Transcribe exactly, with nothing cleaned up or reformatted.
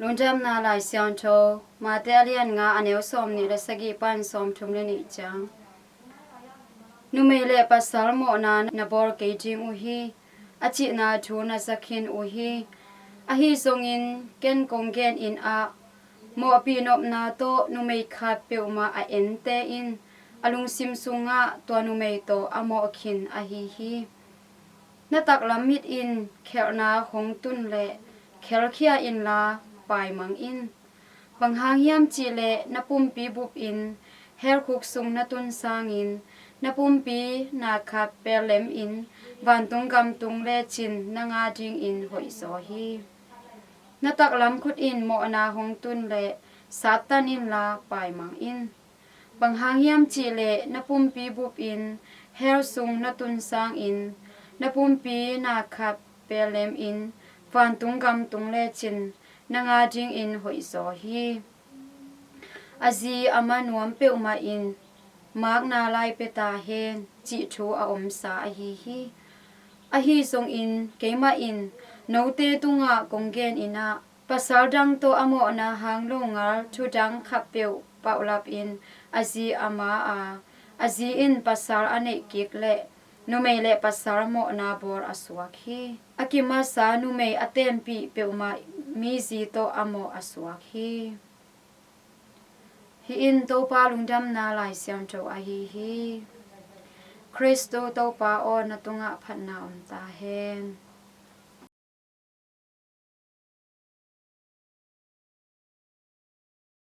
Lungdamna Lai Siangtho, Mate a lian nga, a neu sawm nih le sagih pan sawm thum le nih ciang. Numei le pasal mawhna na bawl kei ding uh hi, a cihna thu na za khin uh hi. Ahi zongin ken kong gen in ah, mawhpih nopna tawh numei khat peuhmah a ente in a lungsim sungah tua numei tawh a mawh khin ahi hi. Na taklam mit in khelhna hong tun leh khelkhia inla paimang in. Bang hang hiam cihleh na pumpi bup in hell khuk sung na tun sangin na pumpi na khat pelem in vantung gam tung lecin nang a dingin hoihzaw hi. Na taklam khut in mawhna hong tun leh sattan inla paimang in. Bang hang hiam cihleh na pumpi bup in hell sung na tun sangin na pumpi na khat pelem in vantung gam tung lecin nang a dingin hoihzaw hi. A zi a ma nuam peuhmah in makna lai pia ta hen, cih thu a omsa ahi hi. Ahi zongin keimah in note tungah kong gen in ah, pasal dang tawh a mawhna hang lo ngal thu dang khat peuh paulap in a zi a ma a, a zi in pasal a neih kik leh numei le pasal mawhna bawl a suak hi. A kimasa numei a tenpih peuhmah mi zi tawh a mawh a suak hi. Hih in Topa Lungdamna Lai Siangtho ahi hi. Khristu Topa aw, na tungah phatna om ta hen.